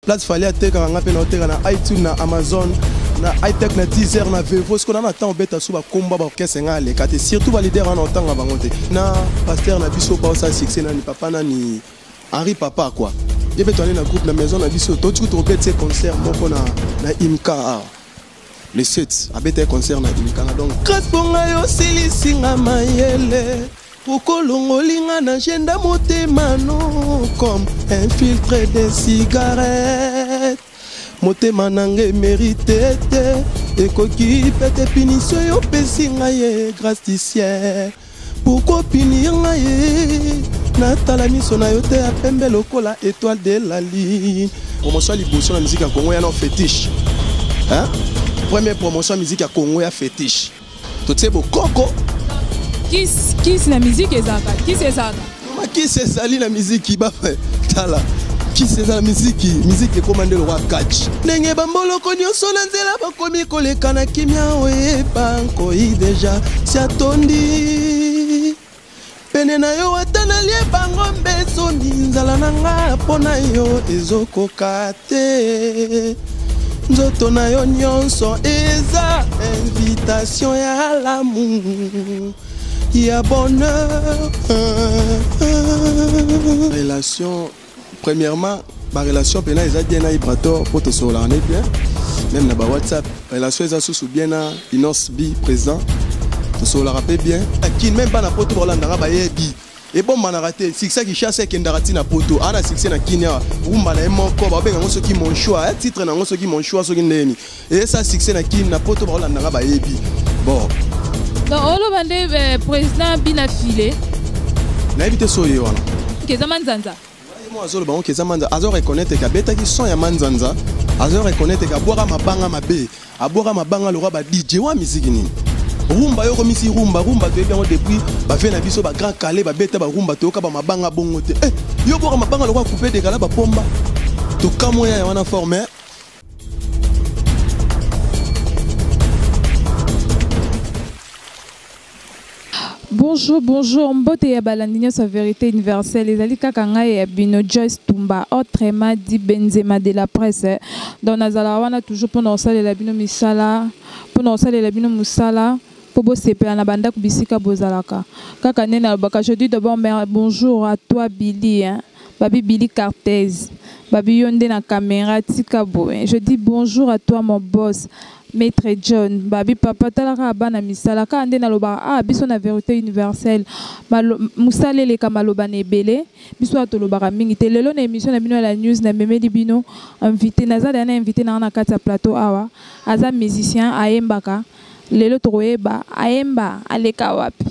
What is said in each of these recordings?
Place Fally atekaka nga pe na oteka na iTunes na Amazon na iTech na Deezer na Vevo siko na na temps obeta su ba komba ba orchestre nga aleka te surtout ba leader wana otanga bango te na pasteur na biso pa osa succès nani papa nani Henri papa quoi ye pe toani na groupe na maison na biso totiki tokobeti concert moko na na Imka awa le 7 abeta concert na Imka na donc grâce mpo ngai osilisi nga mayele Okolongoli nga na agenda motema no comme un filtre de cigarette motema na nga emerite te ekoki pete punition yo opesi ngai ye grâce du ciel pourquoi punir ngai ye natala miso na yo te ya pembe lokola étoile de la ligne promotion ya liboso na musique ya congo ya no fétiche hein? première promotion ya musique ya congo ya fétiche totie bokoko kis kis na musique ezalaka kis ezalaka makisi ezali na miziki ba tala kisi eza na miziki miziki ekóma nde lokwa catch ndenge bamboloko nyonso na nzela bakomi koleka na kimia oyeba nkoi deja si atondi pene na yo ata nalie bango mbeso nzala na nga mpo na yo ezokoka te nzoto na yo nyonso eza invitation ya l'amour ya bonheur. Relation, premièrement, ba relation pena eza bien na Ibrator po tosololaka ne bien même na ba WhatsApp relation eza susu bien na Inos B président tosololaka mpe bien kin même bana poto baolandaka bayebi ebombanaka te succès Kinshasa ekendaka ti na poto aa na succès na kini awa rumba na ye moko babenga yango soki mon choix titre na yango soki mon choix soki ndeni eyesa succès na kini na poto baolandaka bayebi bon. Donc oloba nde eh, président bina file nayebi te so ye wana eza manzanza. Ye mo azoloba ngo eza manza, azo reconnaître ke abetaki son ya manzanza, azo reconnaître ke abwaka mabanga mabe, abwaka mabanga lokwa ba DJ wa miziki nini rumba yo komisi rumba rumba toyebi yango depuis bave na biso ba grand calais babeta ba rumba toyoka ba mabanga bongo te eh, yo bwaka mabanga lokwa coupe dekala bapomba tokamwa ya wana forme. Bonjour, bonjour, mbote ya balandi nyonso ya vérité universelle ezali kaka ngai ya bino Joyce Tumba autrement dit Benzema de la presse. Donc nazala wana toujours mpona kosalela bino misala, mpona kosalela bino mosala mpo bosepela na bandako bisika bozalaka. Kaka nde nalobaka, je dis d'abord bonjour à toi Billy, hein? Babi Billy Cartez, babi yo nde na caméra tika boye. Je dis bonjour à toi mon boss Maître John, babi papa talaka bana misala kaka nde nalobaka ah biso na vérité universelle mosala eleka maloba na ebele biso awa tolobaka mingi te. Lelo na émission na bino ya la news na memeli bino invité, naza deja na invité nanga na kati ya plateau awa, aza musicien ayembaka. Lelo tokoyeba ayemba aleka wapi,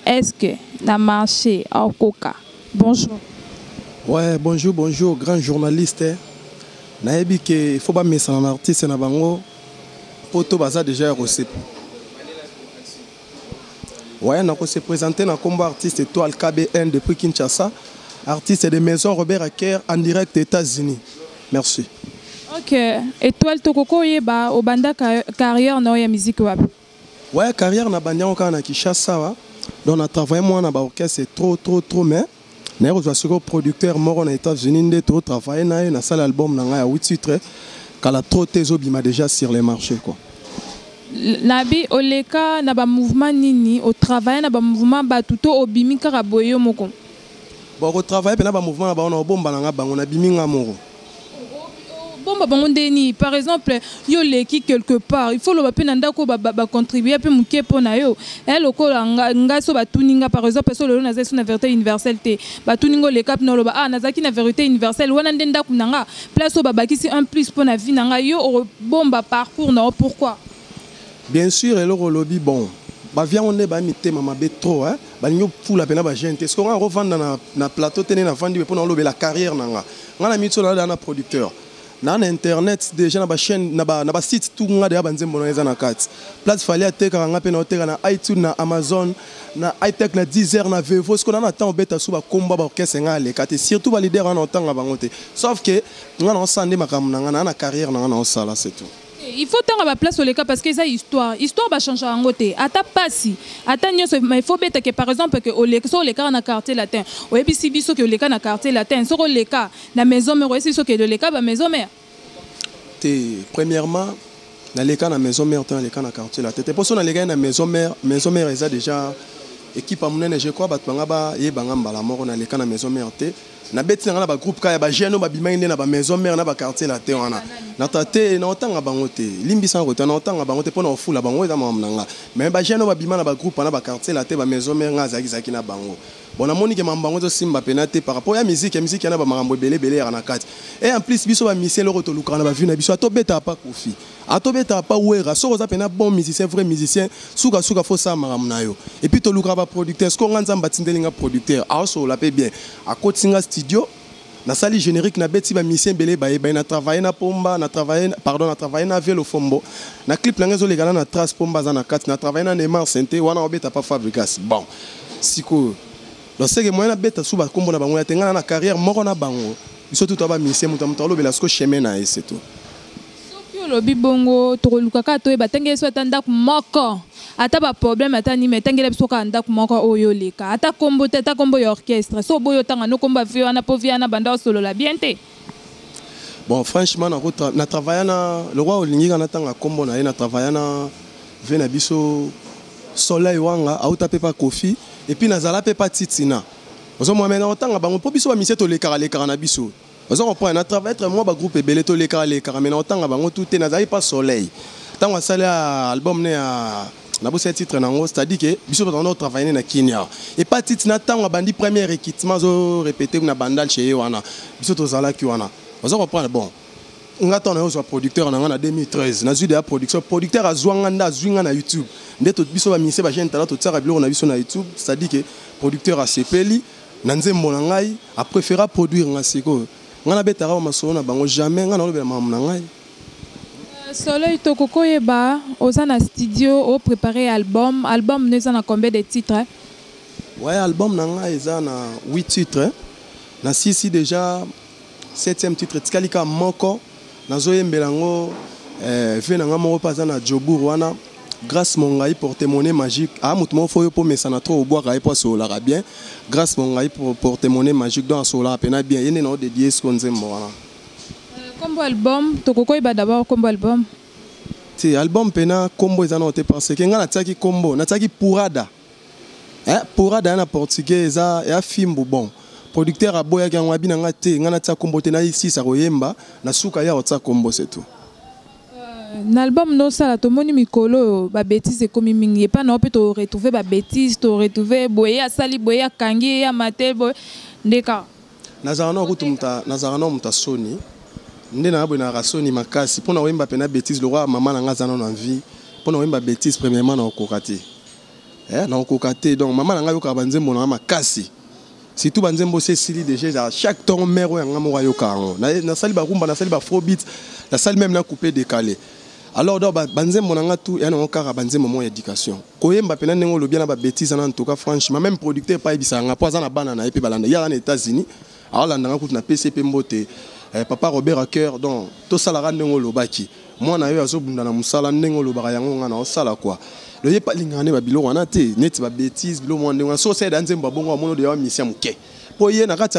est-ce que na marché akoka. Bonjour. Ouais, bonjour, bonjour, grand journaliste. Nayebi ke il faut ba mesana na artiste na bango poto baza déjà ya kosepa. Ouais, na ko se présenter na kombo artiste étoile KBN depuis Kinshasa, artiste de maison Robert Aker en direct des États-Unis. Merci. Ok, étoile tokoko yeba obanda carrière na ya musique wapi? Ouais, carrière na bandi yango kaka na Kinshasa wa. Donc na travailler moi na ba orchestre trop trop trop mais naye kozwa sikoyo producteur moko na États-Unis nde to travailler na ye na sala album na ngai ya 8 titres kala trop te ezobima déjà sur les marchés quoi. Nabi oleka na ba mouvement nini, o travailler na ba mouvement batu to obimi kaka boye yo moko? Bon, ko travailler pe na ba mouvement na bango na obomba na nga bango na bimi nga moko. Bomba bango ndeni, par exemple yo leki quelque part, il faut loba pe na ndako ba, ba, ba contribuer pe muke po na yo. Eh lokola nga, nga so batuni nga par exemple so lelo naza so na vérité universelle te. Batuni ngo leka pe na loba ah nazaki na vérité universelle wana nde ndako na nga place oyo babakisi un plus po na vie na nga yo bomba parcours na yo pourquoi? Bien sûr eloko olobi bon ba vie yango nde ba mitema mabe trop hein, balingi ofula pena ba jeune te. Soki nga kovanda na, na plateau te nde navandi mpo na olobela carrière na nga. Nga na mitso na na producteur na na internet déjà na ba chaîne na ba na ba site tout nga déjà ba nzembo na eza na kati. Place Fally atekaka nga pe na oteka na iTunes na Amazon na iTech na Deezer na Vevo. Soki na na temps obeta su ba komba ba orchestre nga aleka te surtout ba leader wana otanga bango te. Sauf que nga na osala nde makambo na nga na na carrière na nga na osala c'est tout. Il faut tanga ba place oleka parce que eza histoire. Histoire ba changer yango te. Ata pasi, ata nyonso, mais il faut beta que par exemple que oleka, so oleka na quartier latin. Oyebisi biso que oleka na quartier latin, so oleka na maison mère, oyebisi biso que oleka ba maison mère. Te, premièrement naleka na Maison Mère te, naleka na Quartier Latin te. Mposo nalekaki na Maison Mère, Maison Mère eza déjà équipe ya monene, je crois bato banga bayebanga mbala moko. Naleka na Maison Mère te, nabeti na nga na bagroupe kaka ya bajeune oyo babimaki nde na bamaison mère na baquartier latin wana. Nata te, na otanga bango te, limbisanga kota, na otanga bango te mpo na ofula bango, eza makambo na nga. Mais bajeune oyo babima na bagroupe wana, baquartier latin, bamaison mère, nga azalaki na bango. Bon, namoni ke makambo yango ezosimba pena te par rapport ya musique. Ya musique yana, bamakambo ebele ebele yaka na kati. Et en plus, biso bamusicien, eloko tolukaka na bavie na biso, atobetaka pa Kofi, atobetaka pa Wera, soki oza pena bon musicien, vrai musicien, sukasuka fo osala makambo na yo. Et puis tolukaka baproducteur. Sikoyo nga, Nzambe atindeli nga producteur, aosolola mpe bien, akotisi nga studio, nasali générique, nabeti bamusicien ebele bayeba ye. Na travaille na Pomba, na travaille, pardon, na travaille na Velo Fombo na clip na ngai ezolekana na Trace, Pomba aza na kati. Na travaille na Neymar Sente wana, obeta pa Fabrigas. Bon, sikoyo donc seke moyen nabeta su bakombo na bango ya te. Ngai na na carrière moko na bango, biso tu toa bamusicien, moto ya moto alobela siko chemin na ye, c'est tout. Soki olobi bongo, tokoluka kaka toyeba ntange so ata ndako moko, ata baproblème, ata nini, etangela biso kaka ndako moko oyo oleka, ata kombo te, ata kombo ya orchestre. So oboyi otanga no kombo ya vie wana, mpo vie wana banda osolola bien te. Bon, franchement, na travailla na le roi. Olingi kaka natanga kombo na ye? Na travailla na ve na biso Soleil Wanga, auta mpe pa Kofi, et puis nazala mpe pa Titina. Ozomona, me na otanga bango mpo biso bamisie tolekaka lekaka na biso, ozo comprendre. Na travaille très mwa bagroupe ebele, tolekaka lekaka, mais na otanga bango tu te. Nazali pa Soleil ntango asali album ne ya, nabosi ya titre nango, c'est-à-dire que biso bato travaille na Kenya. Epa Titina, ntango abandi premier équipement, azorépété na Bandal chez ye wana, biso tozalaki wana, ozo comprendre. Bon, nga ntango nayo ozwa producteur na nga na 2013, nazwi deya production. Producteur azwa nga nde azwi nga na YouTube nde biso bamusicien, bajeune talent, totiaka biloko na biso na YouTube. C'est-à-dire que producteur asepeli na nzembo na ngai, apréféra produire nga. Sikoyo ngai nabetaka ba masolo na bango, jamais ngai nalobela makambo na ngai. Soleil, tokoki oyeba, oza na studio opréparé album. Album no eza na combien de titres? Ouais, album na ngai eza na 8 titres. Na sisi déjà 7e titre, etikali kaka moko. Nazoyembela yango ve na ngai moko mpe aza na Jobour wana, Grâce Mongai, porte-monnaie magique. A moto moko fo oyo mpo mesana trop, obwaka ye mpo asololaka bien. Grâce Mongai, porte-monnaie magique, donc asololaka mpena bien. Ye nde na odédier siko nzembo wana. Kombo album, tokoki oyeba d'abord kombo album? Te, album mpena kombo eza nano te, parce que ngai natiaki kombo, natiaki Purada, eh, Purada ya na portugais eza ya fimbu. Bon, producteur aboyaki yango, abi na ngai te, ngai natia kombo te, nayisisa koyemba na suka ya kotia kombo, c'est tout. Na album nosala, tomoni mikolo oyo babêtise ekomi mingi epai na yo mpe, toretrouve babêtise, toretrouve boye asali boye, akangi ye ya mate boye nde kaka. Nazalaka na kutu nazalaka na moto asoni nde na boye, nazalaka soni makasi mpo na koyemba mpena bêtise. Lokwa mama na nga aza nano na vie, mpo na koyemba bêtise, premièrement na kokoka te, nakokoka te. Donc mama na ngai ayokaka banzembo na nga makasi, surtout banzembo osi esili déjà. Ezala chaque ntongo, mare oyo yanga moko ayokaka yango. Nasali barumba, nasali baafrobeat, nasali même na coupé décalé. Alors donc banzembo na nga tu ya nango kaka banzembo moko ya éducation. Koyemba mpena ndenge olobi na babêtise wana, en tout cas franchement, même producteur epa ayebisaka nga, mpo aza na bana na ye mpe balanda ye, aza na États-Unis, aolanda nga kutu, na pesi mpe mbote, papa Robert Acker. Donc tosalaka ndenge olobaki, mwana oyo azobunda na mosala ndenge olobaka yango, nga na osala quoi. Donc ye alingaka nde babiloko wana te, neti babêtise, biloko mwana ndenge wana. So osala nzembo abongo, amoni odeya misia moke, mpo ye na kati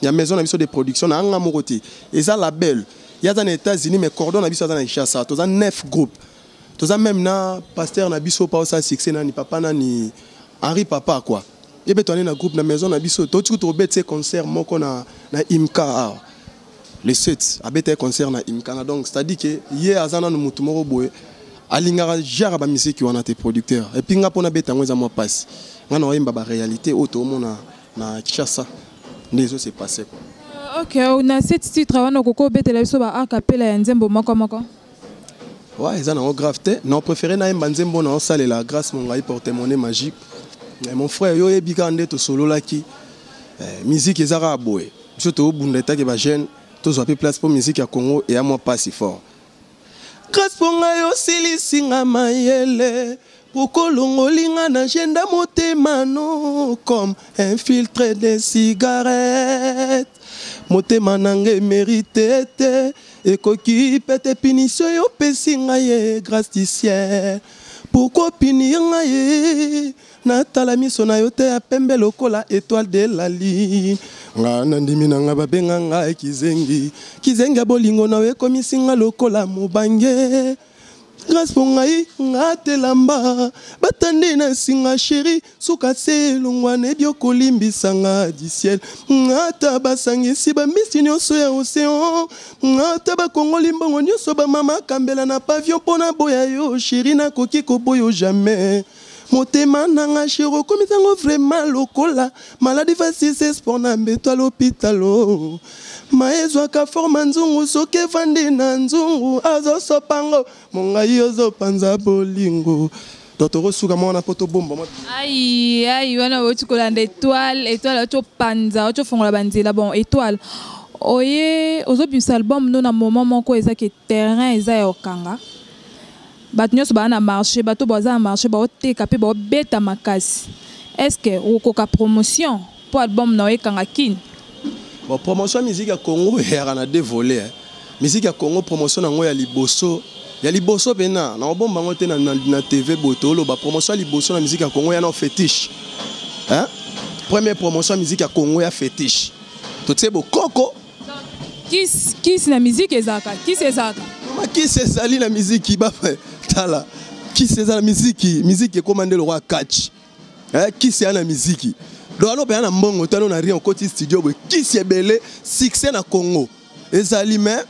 ya maison na biso de production na anga moko te, eza label. Ye aza na États-Unis, mais cordon na biso aza na Kinshasa. Toza neuf groupe, toza même na pasteur na biso pa osala succès nani, papa nani, Henri Papa quoi. Ye mpe toani na groupe na maison na biso. Totiki tobeti concert moko na Imka awa le 7, abeta concert na Imka na. Donc c'est à dire que ye aza nanu motu moko boye, alingaka genre bamisiki wana te, producteur. Et puis nga, mpona beta yango eza mwa mpasi. Nga na oyemba baréalité oyo toomona na Kinshasa nde ezo se passe quoi. Ok, na sept titre wana, okoki obetela biso ba acapella ya nzembo moko moko? Ouais, eza nango grave te. Na préféré nayemba nzembo na osalela Grâce Mongai, porte-monnaie magique. Mais mon frère, yo oyebi kaka nde tosololaki, musique eza kaka boye. Biso toobunda etake bajeune, tozwa mpe place, mpo musique ya Congo eya mwa pasi fort. Grâce mpo ngai osilisinga mayele, pokolongolinga na agenda motema no comme un filtre de cigarette. Motema na ngai mérite te, ekoki pete punition yo opesi ngai ye, grâce du ciel. Pourquoi punir ngai ye? Natala miso na yo te ya pembe lokola étoile de la lune. Nga nandimi na nga babenga ngai kizengi. Kizengi ya bolingo na yo ekomisi nga lokola mobange. Grâce mpo ngai nga telamba batandi na singa chéri suka se elongwa nayebi okolimbisa nga du ciel. Ata basangisi bambisi nyonso ya océan, ata bakongoli mbongo nyonso bamama kambela na pavillon mpo na boya yo chéri, nakoki koboyo jamais. Motema na nga chéri okomisa yango vraiment lokola maladie facile sport na mbeto ya l'hôpital. Ma ezwaka forme nzungu soki evandi na nzungu azosopango mongai ozopanza bolingo. Donc tokosuka mwa wana mpo tobomba mwa. Ai ai, wana outi kolanda Étoile. Étoile auti opanza, auti ofongola banzela. Bon, Étoile, oye ozobimisa album no na moment moko eza ke terrain eza ya okanga, bato nyonso baa na marché, bato baza na marché baoteka mpe baobeta makasi. Est ce que okokoka promotion mpo album na yo ekanga kini? Bon, promotion ya musique ya Congo eyaka na deux volets, hein. Musique ya Congo, promotion nango ya liboso, ya liboso mpena na kobomba yango te na TV boye toloba, promotion ya liboso na musique ya Congo ya na fétiche, hein? Première promotion ya musique ya Congo ya fétiche, totie bokoko. Kisi, kisi na musique ezalaka, kisi ezalaka. Mama, kisi ezali na miziki. Tala, kisi eza na miziki. Miziki ekóma nde lokwa catch, eh, kisi ya na miziki. Donc alo mpenza na mbongo tano na rien, okoti studio boye, kisi ebele. Succès na Congo ezali, mais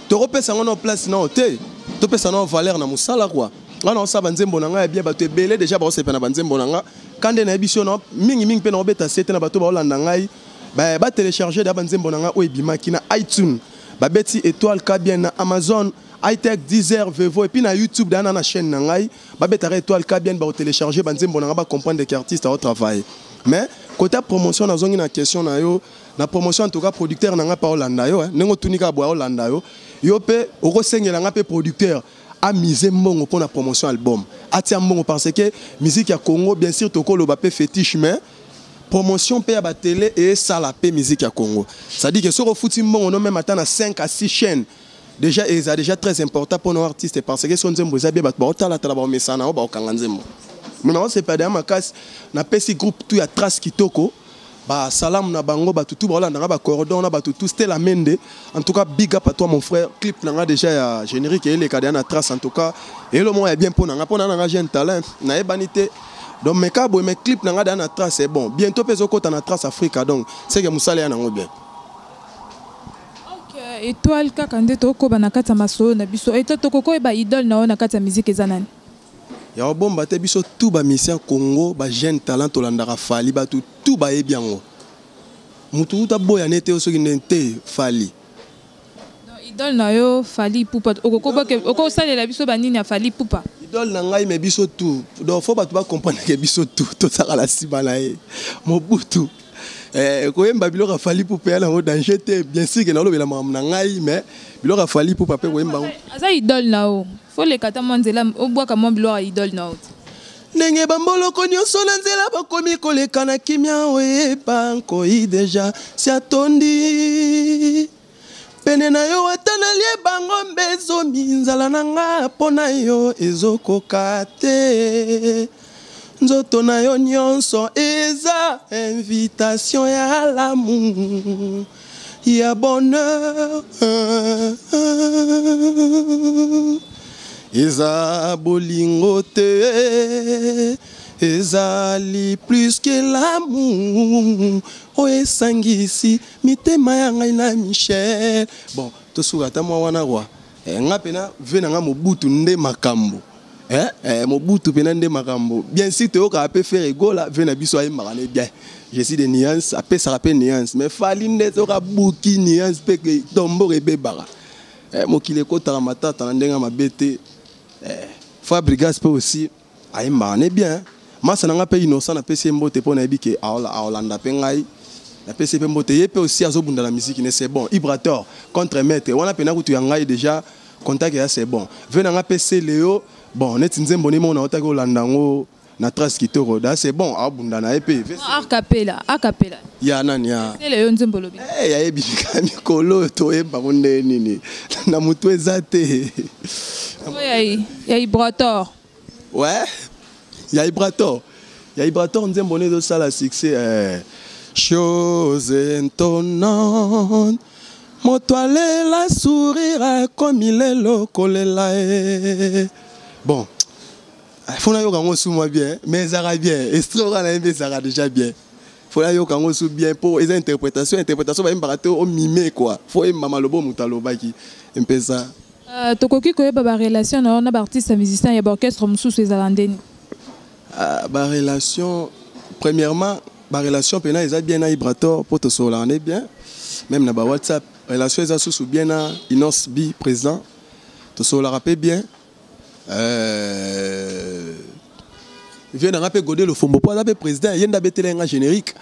tokopesa yango na place nao te, topesa nao valeur na mosala kua. Nga na osala banzembo na ngai ya bien, bato ebele déjà baosepela na banzembo na nga. Ka nde nayebi so na mingimingi mpe naobeta se te na bato baolanda ngai, batélécharge da banzembo na ngai oyo ebimaki na iTunes, babeti Étoile Kabien, na Amazon, iTech, Deezer, Vevo, et puis na YouTube dana na chaîne na ngai, babetaka Étoile Kabien, bakotélécharge banzembo na ngai, bacomprendre que artiste aotravaille. Mais côté promotion, nazongi na question na yo na promotion. En tout cas, producteur na ngai mpe aolanda yo, ndenge otuni kaka boye, aolanda yo. Yo mpe okosengela ngai mpe producteur amiser mbongo mpo na promotion album, atia mbongo, parce que musique ya Congo, bien sûr tokoloba mpe fétiche, mais promotion mpe ya batele esala mpe musique ya Congo. C'est-à-dire que soki ofuti mbongo no même ata na 5 à 6 chaînes déjà, eza déjà très important mpo na artiste, parce que so nzembo eza bien, bato baotalatala, baomesana o baokanga nzembo. Mais naosepela deya makasi, napesi groupe tout ya Trace Kitoko basalamu na bango, bato tu baolandanga, bacordon na bato tu, Stella Mende, en tout cas big up à toi mon frère. Clip na nga déjà ya générique eyeleka deya na Trace. En tout cas eyelo moko ya bien mpo na nga, mpo na nga jeune talent nayebani te. Donc meka boye, mais clip na nga deya na Trace, c'est bon. Bientôt mpe ezokɔta na Trace Africa. Donc c'est que mosala ya nango bien. Ok, Étoile, kaka nde tokoba na kati ya masolo na biso. Étoile, tokoki oyeba idole na yo na kati ya musique eza nani? Ya kobomba te, biso tu bamusicien Congo, bajeune talent, tolandaka Fally. Bato tu bayebi yango, mutu uta boya ne te soki nde te Fally. Donc idole na yo Fally Ipupa, okosalela biso banini ya Fally Ipupa? Idole na ngai, mais biso tu, donc faut bato bacomprendre ke biso tu tozalaka na nsima na ye Mobutu. Koyemba biloko ya Fally Ipupa ya nango danger te. Bien sûr ke nalobela makambo na ngai, mais biloko ya Fally Ipupa mpe koyemba yango. Aza idole na yo, fo leka ata mwa nzela obwaka mwa biloko ya idole na yo te. Ndenge bamboloko nyonso na nzela bakomi koleka na kimia, oyeba nkoi déjà si atondi pene na yo. Ata nalie bango mbe ezomi, nzala na nga mpo na yo ezokoka te. Nzoto na yo nyonso eza invitation ya l'amour, ya bonheur, eza bolingo te, ezali plus que l'amour oyo esangisi mitema ya ngai na Michel. Bon, tosuka ata mwa wana kwa. Nga mpena ve na nga Mobutu nde makambo, Mobutu mpena nde makambo. Bien sûr toyokaka mpe Ferre Gola, ve na biso ayembaka ne bien, je suis de nuance, apesaka mpe nuance, mais Fally nde toyoka buki nuance mpe tomboko ebebaka. Mokili ekotaka matata na ndenge ya mabe te. Fabregas mpe aussi ayembaka ne bien. Masa na nga mpe Innocent, napesi ye mbote mpo nayebi ke aolanda mpe ngai. Napesi ye mpe mbote, ye mpe aussi azobunda na musique ne, c'est bon. Ibrator contre maître wana mpena kutu ya ngai déjà contact ya, c'est bon. Ve na nga mpe se Leo, bon, neti nzembo nde moko naotaki olanda yango na Trace Kitoko da, c'est bon, aobunda na ye mpe. Acapella, acapella. Ya nani ya? Sele yo nzembo olobi. Yayebi kaka mikolo oyo toyembango nde nini na motu eza te. Oyo ya Ibrator. Ouais, ya Ibrator, ya Ibrator, nzembo ne ezosala succès, chose étonnante, moto alela sourire akomi lelo kolela ye. Bon, faut nayoka yango su mwa bien, mais ezalaka bien, extrait oyo nayembi ezalaka déjà bien. Faut nayoka yango su bien, mpo eza interprétation. Interprétation bayembaka te omime quoi, faut oyemba maloba oyo moto alobaki mpesa. Tokoki koyeba barelation na yo na baartiste musicien ya baorchestre mosusu ezala ndeni? Barelation, premièrement barelation mpena eza bien na Ibrator, mpo tosololaka nde bien, même na bawhatsapp. Relation eza susu bien na Inos B, président, tosololaka mpe bien. Vieux na nga mpe Godé Lofombo, mpo aza mpe président, ye nde abetela nga générique.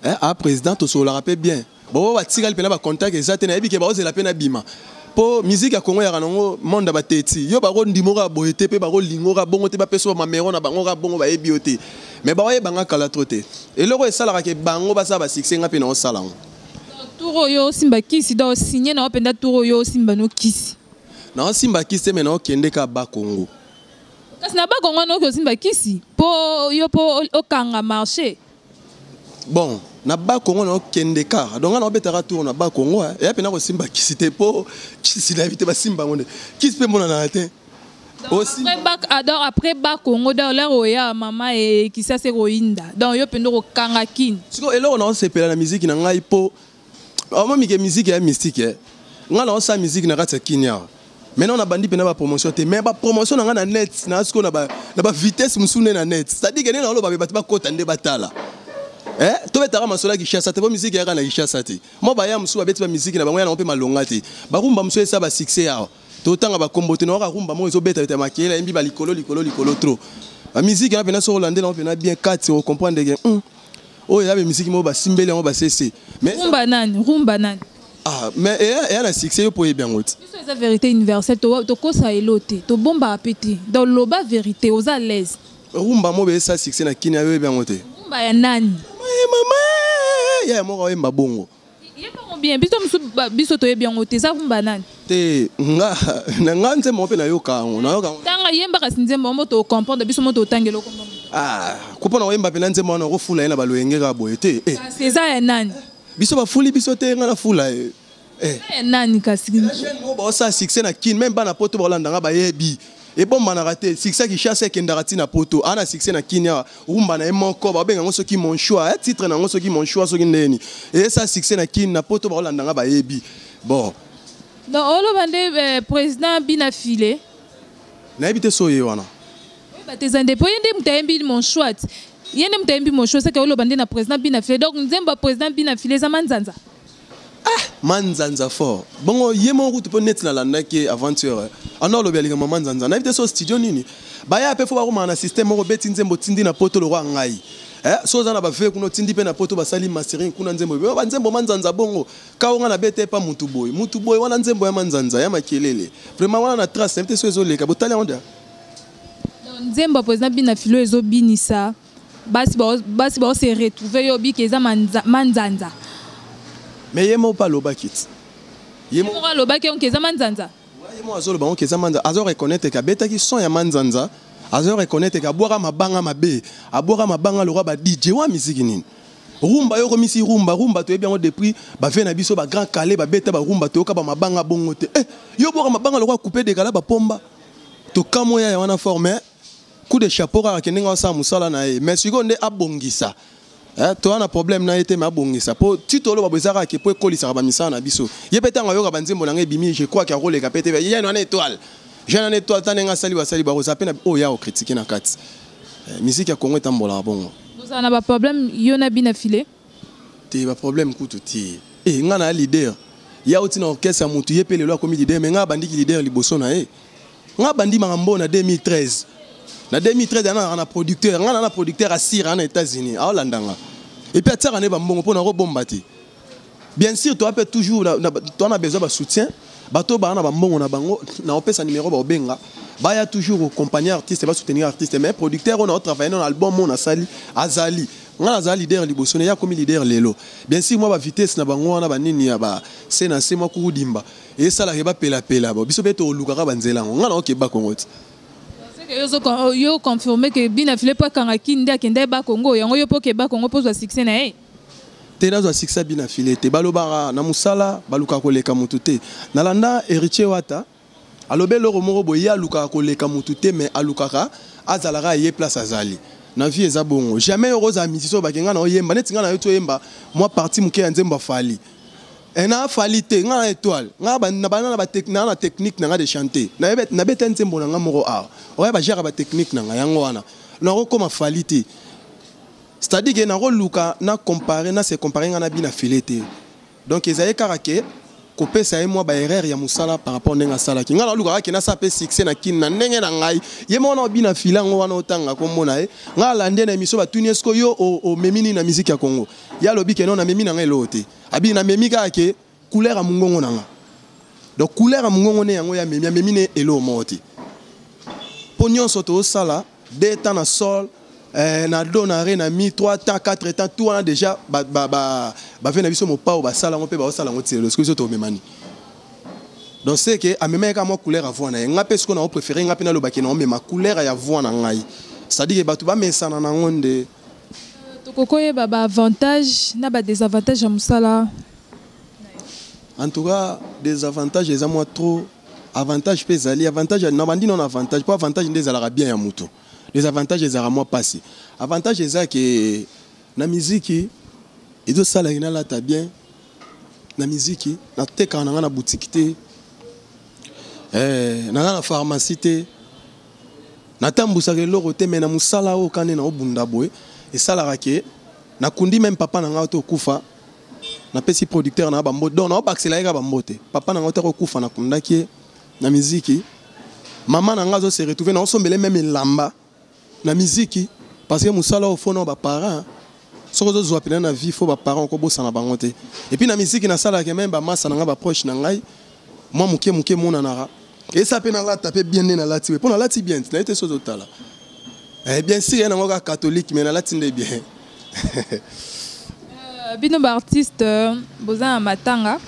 A président, tosololaka mpe bien. Bon, batikali mpena bacontact eza te. Nayebi ke baozela mpe na bima, mpo musique ya Kongo yaka nango monde ya bateti yo, bakondimoka boye te, mpe bakolingoka bongo te, bapesa bamamero na bango ka bongo, bayebi yo te. Mais baoyebanga kala tro te. Eloko esalaka ke bango basala basuccès, nga mpe naosala yango. Tour oyo osimba kisi, donc osigne na yo mpenza, tour oyo osimba no kisi? Naosimba kisi te, me naokende ka Bakongo. Kasi na Bakongo wana oki osimba kisi mpo yo mpo okanga marché. Bon, na Bakongo naokende kaka, donc nga naobetaka tour na Bakongo. Eya mpena kosimba kisi te, mpo kisi nayebi te basimba yango nde kisi mpe monanaka te. Donc après Bakongo, donc l'heure oya mama ekisi ase koyinda, donc yo mpenza okokanga kini? Sikoyo eloko naosepela na miziki na ngai, mpo omomike miziki ya mystique, ngai naosala miziki na kati ya kini awa. Maintenant nabandi mpena bapromotion te, mais bapromotion na ngai na net na sikoyo na bavitesse mosusu nde na net, c'est-à-dire ke nde naoloba bato bakota nde batala. Tobetaka masolo ya Kinshasa te, po miziki eyaka na Kinshasa te. Mo baya mosusu babeti bamiziki na bango ya nango mpe malonga te. Barumba mosusu esa basuccès awa, totanga bakombo te. Naoka rumba moko ezobetabeta makeyela, yembi balikolo likolo likolo trop. Bamiziki wana mpena soki olandela yango mpena bien kati, ocomprendre ke oyo eza bamiziki moko basimbeli yango basese. Rumba nani? Rumba nani? Ah, mais eya na succès, yo mpo oyebi yango ti. Biso eza vérité universelle, tokosa elo te, tobombaka mpe te. Donc loba vérité, oza à l'aise. Rumba mo esa succès na kini, ayoyebi yango te. Rumba ya nani? Mama ya moko oyemba bongo. Yebango bien, biso mosusu biso toyebi yango te. Eza rumba nani? Te, nga na nga nzembo mpe nayoka yango, nayoka yango. Tanga, yemba kasi nzembo mo tocomprendre, biso mo totangela okomba. Ah, ko mpona koyemba mpena nzembo wana, okofula ye na baloyenge kaka boye te. Kasi eza ya nani? Biso bafuli biso te, nga nafula ye. Eza ya nani kasi? Jeune moko baosala succès na Kine, même bana Poto baolandanga, bayebi, ebombanaka te. Succès ya Kinshasa ekendaka ntina Poto. Aa na succès na Kini awa, rumba na ye moko babenga yango soki Mon Choix, titre na yango soki Mon Choix, soki ndeni eyesa succès na Kine, na Poto baolandanga, bayebi. Bon. Donc oloba nde président Bina File? Nayebi te so ye wana. Oyeba te, eza nde po ye nde moto ayembi Mon Choix, ye nde moto ayembi Mon Choix. Seke oloba nde na président Bina File, donc nzembo ya président Bina File eza Manzanza? Ah, Manzanza fort. Bongo ye moko kutu, mpo neti nalandaki aventure ana olobi alingama Manzanza, nayebi te so studio nini baya mpe. Faut bakomaka na système moko, beti nzembo, tindi na Poto lokwa ngai. So oza na bave kuna, otindi mpe na Poto, basali mastering kuna, nzembo banzembo Manzanza. Bongo kao nga nabeta epa mutu boye, mutu boye wana, nzembo ya Manzanza ya makelele vraiment wana na trace, nayebi te so ezoleka, botali yango nde. Nzembo ya président Bina Filo ezobinisa basi baose retrouve, yo obiki eza Manzanza? Mais ye moko mpe alobaki ti. Ye moko alobaki onke eza Manzanza? Ye moko azoloba ngo ke eza Manzanza, azo reconnaître ke abetaki son ya Manzanza, azo reconnaître ke abwaka mabanga mabe, abwaka mabanga lokwa ba DJ wa misiki nini. Rumba yo komisi rumba, rumba toyebi yango depuis bave na biso, bagrand Kale babeta barumba, toyoka bamabanga bongo te. Yo bwaka mabanga lokwa coupe décalé, bapomba tokamoya ya wana fort. Mais coup de chapeau kaka ke ndenge asala mosala na ye, mais sikoyo nde abongisa. Toza na problème na ye te, mais abongisa, mpo ti toloba bo eza kaka ke mpo ekolisaka bamisala na biso. Ye mpe ntango ayoka banzembo na ngai ebimi, je crois ke akoleka mpe te. Ye wana étoile, jeune wana étoile, ta ndenge asali, basali bakozala mpe na oyo ya kocritiquer na kati. Musique ya Congo etambolaka bongo. Bozala na baproblème, yo na Bina File? Te, baproblème kutu te. Ngai na leader ya oti na orchestre ya motu, ye mpe lelo akomi leader, mais ngai abandiki leader liboso na ye. Ngai abandi makambo na 2013. Na 2013 ana na producteur, ngai na producteur asira na États-Unis, aolandanga et puis atiaka ne bambongo mpo na kobomba te. Bien sûr, toa mpe toujours toa na besoin basoutien, bato baa na bambongo na bango, na opesa numéro, baobenga, baya toujours accompagner artiste, basoutenir artiste. Mais producteur oyo na otravaille na album oyo nasali azali, ngai nazala leader liboso na ye, akomi leader lelo. Bien sûr, mwa bavitesse na bango wana, banini ya base na se, mwa kurudimba esalaka bapelapela bo biso mpe tolukaka banzela yango. Ngai naokeba Kongo ti. Yo confirme ke Bina File mpo akangaki nde akenda ye Bakongo yango, yo mpo oke Bakongo mpo ozwa succès na ye? Te, nazwa succès Bina File te. Balobaka na mosala, balukaka koleka motu te. Nalanda Héritier Wata alobi eloko moko boye: ye alukaka koleka motu te, mais alukaka azalaka ye place azali na vie. Eza bongo. Jamais yoko ozala musicien oyo bake ngai na oyemba neti ngai na yo ti oyemba mwa partie moke ya nzembo. Afali na afali te. Ngai na étoile, ngai na bana na technique na ngai de chanter. Nabeta nzembo na ngai moko awa, oya bagere batechnique na ngai yango wana nakokóma Fali te. C'est-à-dire ke nakoluka na compare, na se compare ngai na Bina File te. Donc ezali kaka ke kopesa ye mwa baerreur ya mosala par rapport ndenge asalaki. Ngai nalukaka ke nasala mpe succès na Kini na ndenge na ngai. Ye moko na obina file yango wana, otanga kombo na ye. Ngai alandi na émission, batuni: "Eske yo omemi nini na musique ya Congo?" Ye alobi ke non, namemi na ngai eloko te. Abi namemi kaka ke couleur ya mongongo na nga. Donc couleur ya mongongo ne yango ya amemi, amemi ne eloko moko te, mpo nyonso tozosala deux temps na sol, na do, na ré, na mi, 3 temps, 4 temps, tout wana déjà bave na biso mopao basala yango mpe baosala yango ti lelo. Soki biso tomemani, donc c'est que amemaki kaka mwa couleur ya voix na ye. Nga mpe sikoyo nao préféré, nga mpe nalobaki na omema couleur ya voix na ngai, c'est-à-dire ke bato bamesana nango nde. Tokoki oyeba baavantage na badésavantage ya mosala? En tout cas, désavantage eza mwa trop, avantage mpe ezali. Avantage na bandi nano avantage, mpo avantage nde ezalaka bien ya moto. Désavantage ezalaka mwa mpasi. Avantage eza ke na miziki ezosalaki nalata bien. Na miziki natekaka na nga na boutique te, naza na pharmacie te, natambusaka eloko te. Me na mosala oyo kande naobunda boye, esalaka ke nakundi même papa na ngai to okufa, napesi producteur na bambote. Donc naobakisela ye kaka bambote. Papa na ngai te kokufa, nakundaki ye na miziki. Mama na ngai azose retrouve, naosombele même elamba na miziki, parce que mosala oyo faut na baparent. Soki ozozwa mpena na vie, faut baparent, okobosana bango te. Et puis na miziki nasalaka même bamasa na ngai, baproche na ngai, mwa moke moke emonanaka. Esa mpe nalata mpe bien nde nalati we, mpo nalati bien naye te. So ozotala, bien sûr, ye nango kaka catholique, mais nalati nde bien. Bino baartiste boza na matanga.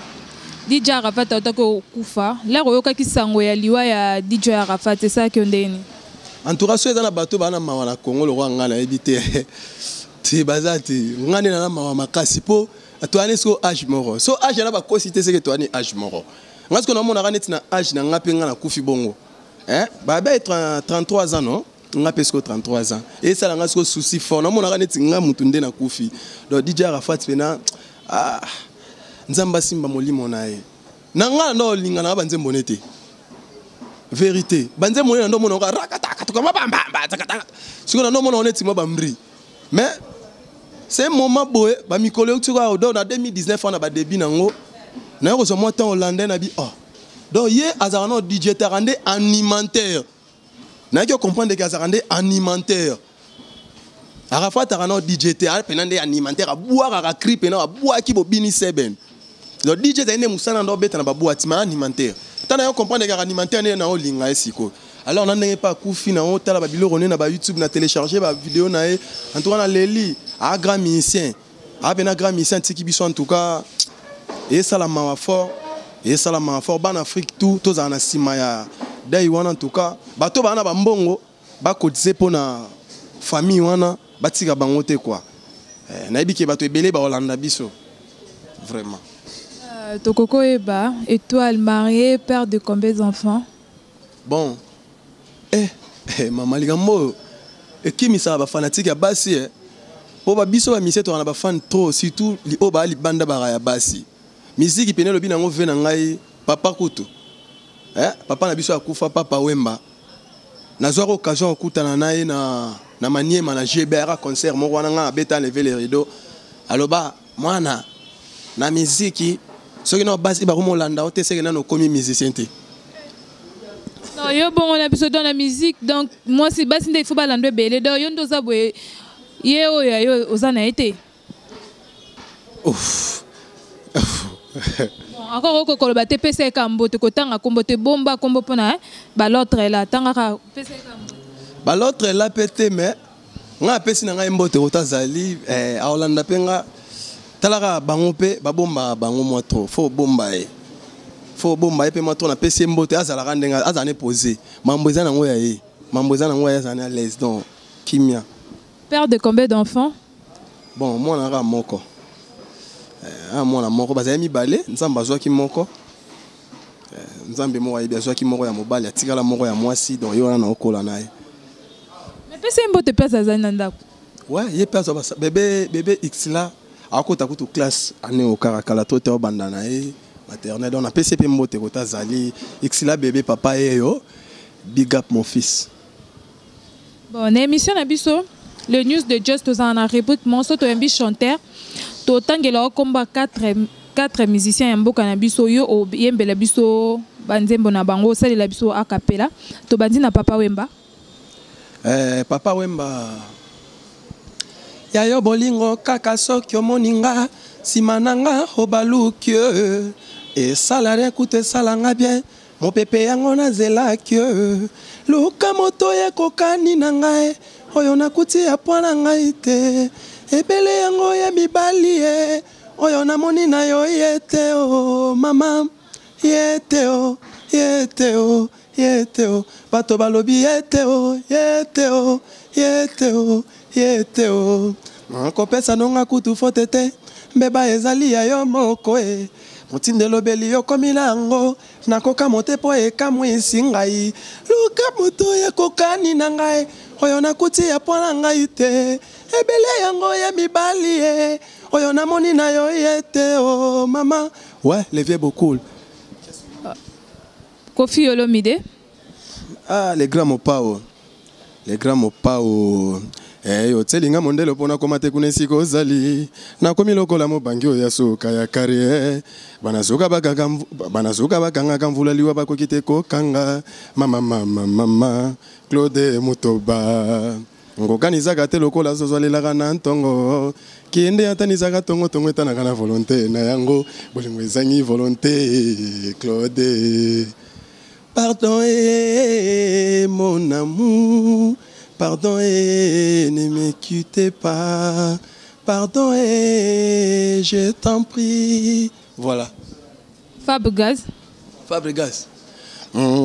DJ Arafat autaki kokufa. Lere oyokaki sango ya liwa ya DJ Arafat, esalaki yo ndeni? En tout cas, so eza na bato baa na mawa na Congo lokwa ngai, nayebi te te, baza te. Ngai nde na mawa makasi, mpo toyani siko âge moko. So âge na bakosi te, seke toyani âge moko. Ngai siko namonaka neti na âge na ngai mpe ngai nakufi bongo. Babe 33 ans, non? Nga mpe siko 33 ans, esala nga siko souci fort. Namonaka neti nga mutu nde nakufi. Donc DJ Arafat mpena, ah, Nzambe asimba molimo na ye. Na nga na ndo olinga na banzembo ne te. Vérité, banzembo ne na ndo omona oka rakatakatukamabambamba takataka. Sikoyo na ndo omona neti mwa bambri, mais c'est un moment boye bamikolo euti kaka. Donc na 2019 wana, badébut nango, naye kozwa mwa temps hollandais na bi. Oh, donc ye azalaka no DJ taka nde animateur. Nayaki ocomprendre ke azalaka nde animateur. Arafat aka no DJ te, aya mpena nde animateur, abwakaka cri mpena, abwaki bobini seben. Donc DJ ezali nde mosala nde obeta na baboîte ma animateur. Ntango nayo comprendre kaka animateur nde na olinga ye sikoyo. Alors na ndenge mpe akufi, na otala babiloko nde na bayoutube, na télécharge bavideo na ye. En tout cas naleli. Aa grand musicien, aa mpena grand musicien, atiki biso. En tout cas esala mawa fort, esala mawa fort. Bana Afrique tout tozala na nsima ya dai wana. En tout cas bato baa na bambongo bakotize mpo na famille wana, batika bango te quoi. Nayebi ke bato ebele baolanda biso vraiment. Tokoki oyeba, Étoile, marié, père de combien d'enfants? Bon, mama, likambo oyo ekimisaka bafanatike ya basi, mpo babiso bamisie toka na bafan trop, surtout oyo baa libanda baka ya basi. Miziki pene elobi nango ve na ngai papa kutu, papa na biso akufa, Papa Wemba. Nazwaki occasion kokutana na ye na Maniema, na GBR, concert moko wana ngai abeta Lever le rideau. Aloba: "Mwana, na miziki, soki na basi bakomolanda o te, seke nano okomi musicien te." Non, yo bongo na biso. Donc na musique, donc mwasi, basi nde il faut balanda ebele. Donc yo nde oza boye, ye oyo ya yo oza na ye te? Ouf. Bon, encore okoki koloba te, pesa ye kambo te, kotanga kombo te, bomba kombo mpona bal'autre la, tangaka, pesa ye kambo. Bal'autre la mpe te, mais ngai apesi na ngai mbote. Kota azali, aolanda mpe nga. Talaka bango mpe babombaka bango mwa trop. Faut bomba ye, faut bomba ye mpe mwa trop. Napesi ye mbote, azalaka ndenge azala ne posé, mambo eza nango ya ye. Mambo eza nango eza na l'aise donc kimia. Père de combien d'enfants? Bon, mwana kaka moko. Eh, mwana moko bazali mibale, Nzambe azwaki moko. Eh, Nzambe moko ayebi azwaki moko ya mobali, atikala moko ya mwasi, donc ye wana na okola na ye. Mais pesa ye mbote place azali na ndako. Ouais, ye pe azwa bébé bébé X là akota kutu classe année okara kala to te obanda na ye maternelle, donc napesi ye pe mbote kota azali X là bébé papa ye yo big up mon fils. Bon, na émission na biso le news de Just tozala na rubrique monso toyambi chanteur totangela okomba 4 musiciens ya mboka na biso yo oyembela biso banzembo na bango osalela biso a cappella. Tobandi na Papa Wemba. Papa Wemba ya yo bolingo kaka soki omoni nga nsima na nga obaluki esala rien kutu esala nga bien mopepe yango nazelaki luka moto ekokani na ngai oyo nakuti ya pwa na ngai te ebele yango ya mibali ye oyo namoni na yo ye te o mama ye te o ye te o ye te o bato balobi ye te o ye te o ye te o ye te o nakopesa nonga kutu fote te mbeba ezali ya yo moko e motindo elobeli yo komi na yango nakoka mote po ekamwisi ngai luka moto ekokani na ngai oyo nakuti ya pwa na ngai te ebele yango ya mibali ye oyo namoni na yo ye te o mama. Ouais, les vieux beaucoup. Koffi Olomide. Ah, les grands mopao. Les grands mopao. Eh, yo tselinga mondelo pona koma te kuna esika ozali. Nakomi lokola mobangi oyo ya suka ya carrière. Banazuka bakanga banazuka bakangaka mvula liwa bakoki te kokanga. Mama, mama, mama, Claude Mutoba. Ngokanizaka te lokola zozwalelaka na ntongo. Kende atanizaka tongo tongo etanaka na volonté na yango. Bolingo ezangi volonté, Claude. Pardon, eh, mon amour. Pardon, eh, ne me quittez pas. Pardon, eh, je t'en prie. Voilà. Fabregas. Fabregas.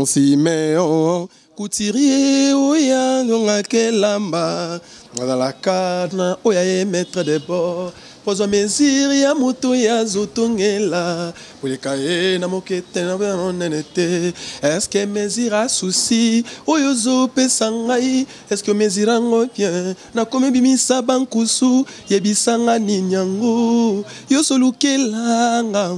Siméon, couturier, oya, nonga kelamba. Nazalaka na oya ye maître de bord. Pozwa mesure ya moto ya zotongela. Koleka ye na mokete na monene te. Est-ce que mesure a souci oyo ozopesa ngai? Est-ce que mesure yango bien? Nakomi bimisa bankusu, yebisanga nini yango? Yo solukelanga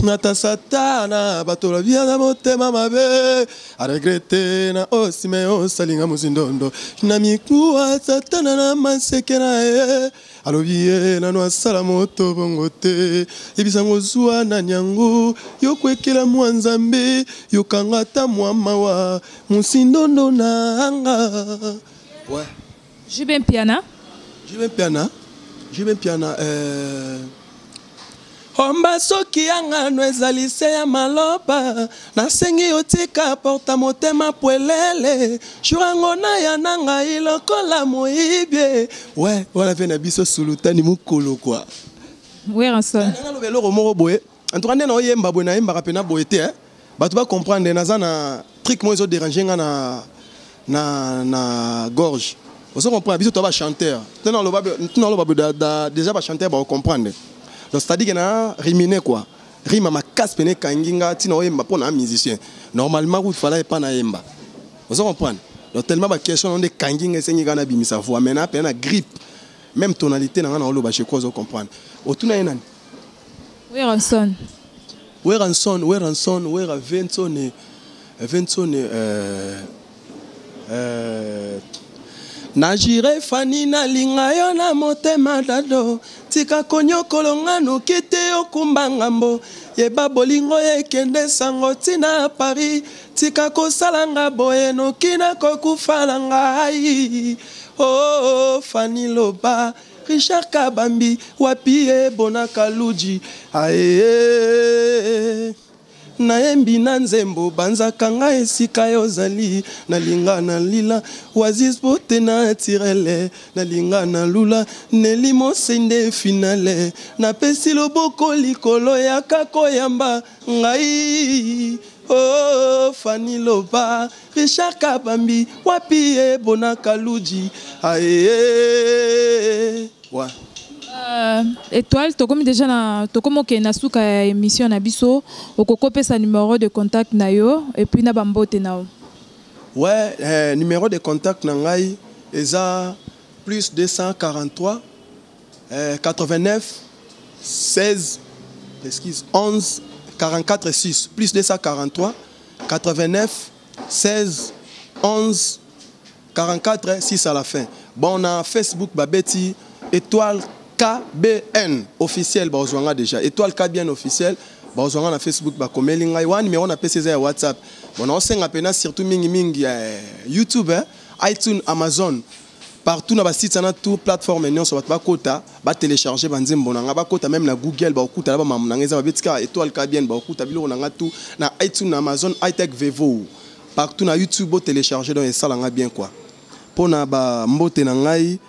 nata satana bato babia na motema mabe. A regrete na osime osalinga mozindondo na mikuwa satana na maseke na ye. Alobi ye nano asala moto bongo te. Yebisango zwa na nyango yo kwekela mwa nzambe yokanga ata mwa mawa mosindondo na anga. Ouais. JB Mpiana. JB Mpiana. JB Mpiana Omba soki yangano ezali se ya maloba nasengi otika porta motema pwelele jour yango na ya na ngai lokola moyibie. Ouais, wana pe na biso sulutani mokolo quoi. Werrason. Naloba eloko moko boye. En tout cas nde na oyemba boye nayembaka pe na boye te hein. Bato ba comprendre naza na truc moko ezo déranger nga na gorge. Ozo comprendre biso to ba chanteur. Tena loba tena loba déjà ba chanteur ba comprendre. Donc c'est-à-dire que na riminer quoi. Rima ma casse pene kanginga tina oyemba pona musicien. Normalement route fala pas na yemba. Ozo comprendre. Donc tellement ba question on de kanginga sengi kana bimisa voix maintenant pena grippe. Même tonalité na na loba je crois ozo comprendre. Otuna yenani. Werrason. Werrason, Werrason, Werra Ventone, Ventone Najire fani na linga yo na motema dado tika konyokolo ngano kete okumba ngambo yeba bolingo ekende sango tina Paris tika kosalanga boye noki na kokufa na ngai. Oh Fani Loba Richard Kabambi wapi e bona Kaluji ae nayembi na nzembo banzaka ngai esika yo ozali nalinga na lila Oasis pote na tirele nalinga na lula Nelly Mosende finale napesi loboko likolo ya kakoyamba ngai. Oh. Fani Loba, Richard Kabambi, wapi ye Bona Kaluji, aye. Ouais. Étoile, tokomi déjà na tokomi okende na suka ya émission na biso. Okoki opesa numéro de contact na yo et puis na bambote na yo. Ouais, numéro de contact na ngai eza plus 243 89 16, excuse, 11 44 6, plus 243 89 16 11 44 6 à la fin. Bon, na Facebook babeti Étoile KBN officiel, bazwanga déjà Étoile KBN officiel, bazwanga na Facebook, bakomeli ngai wana numéro na pesi eza ya WhatsApp. Bon, naosenga mpena surtout mingimingi YouTube, hein, iTunes, Amazon, partout na basite wana, tout plateforme nyonso, bato bakota batélécharge banzembo na nga. Bakota même na Google, bakokuta na bamamu na nga. Eza babeti kaka Étoile KBN, bakokuta biloko na nga tout na iTunes, na Amazon, itech, Vevo, partout na YouTube, botélécharge. Donc esalanga bien quoi. Mpo na bambote na ngai,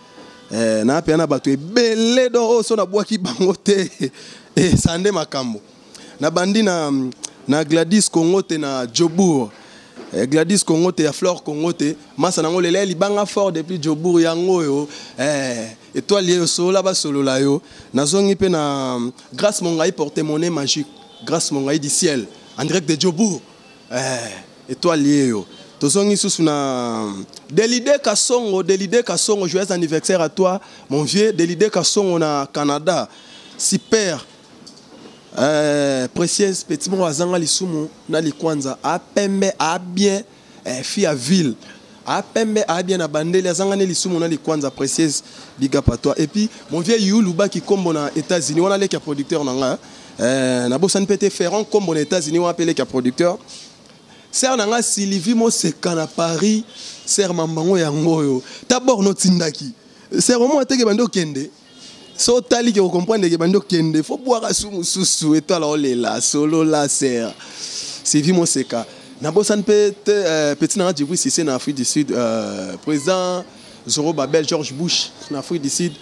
naa mpenza na bato ebele. Donc oyo so nabwaki bango te, eza nde makambo. Nabandi na Gladys Congo te na Jobour, Gladys Congo te ya Flore Congo te, masa nango lela libanga fort depuis Jobour. Yango oyo étoile ye osolola, basolola yo. Nazongi mpe na Grâce Mongai, porte-monnaie magique, Grâce Mongai du ciel en direct de Jobour, étoile ye yo. Tozongi susu na Delide Kasongo. Delide Kasongo, joyeux anniversaire à toi, mon vieux Delide Kasongo na Canada. Super, précieuse petit moko azanga lisumu na likwanza, apembe abien, fille ya ville, apembe abien na bandeli, azanga ne lisumu na likwanza. Précieuse, big up à toi. Et puis mon vieux Yulu Baki Kombo na États-Unis wana, leki ya producteur na nga, nabosani mpe te Ferron Kombo na États-Unis wana mpe, leki ya producteur. Sœur na nga Sylvie Moseka na Paris, sœur mambango yango oyo tabord notindaki sœur omoi teke bandi okende. So otali ke okomprendre ke bandi okende, fo bwaka su mosusu. Étoile olela, solola sœur Sylvie Moseka. Nabosani mpe te petit na nga Djibril Cissé na Afrique du Sud, président Zoro Babel, George Bush na Afrique du Sud.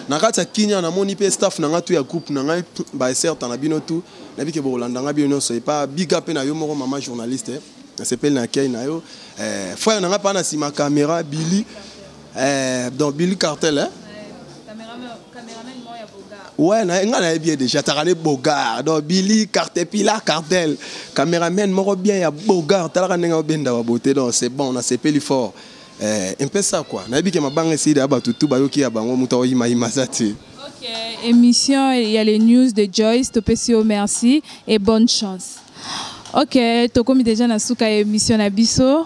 Na kati ya Kinya namoni mpe staff na nga tu ya groupe na ngai, baeserta na bino tu, nayebi ke bokolanda nga bino nyonso. Epa biga mpe na yo moko, mama journaliste, nasepeli na akei na yo, frère na nga mpa na nsima caméra Billy, donc Billy Cartel, eh? Ouais, na nga nayebi ye déjà, taka ne bogar. Donc Billy Cartepila Cartel, caméraman moko bien ya bogar, talaka ndenge obenda ba beauté. Donc c'est bon, nasepeli fort, un peu ça quoi. Nayebi ke mabanga esili ya bato tu bayoki ya bango, moto akoyimayima aza te. Ok, émission, il y a les news de Joyce, topesi yo merci et bonne chance. Ok, tokomi déjà na suka ya émission na biso.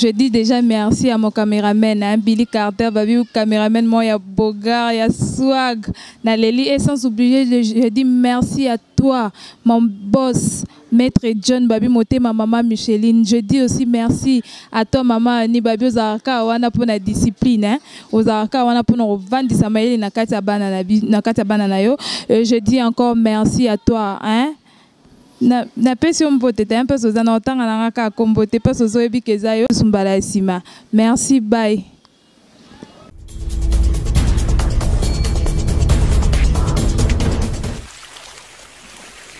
Je dis déjà merci à mon caméraman, hein, Billy Carter, babi caméraman, moi, ya Bogar, ya Swag, Naleli. Et sans oublier, je dis merci à toi, mon boss, Maître John Babi Motema, maman Micheline. Je dis aussi merci à toi, maman Annie Babi ozalaka wana pour la discipline, hein. Ozalaka wana pour nous vendre mayele na kati ya bana na kati ya bana na yo. Je dis encore merci à toi, hein. Napesi yo mbote te mpe oza na otanga na nga kaka kombo te mpe ozoyebi ke eza yo. Sumbala ya nsima, merci, bye.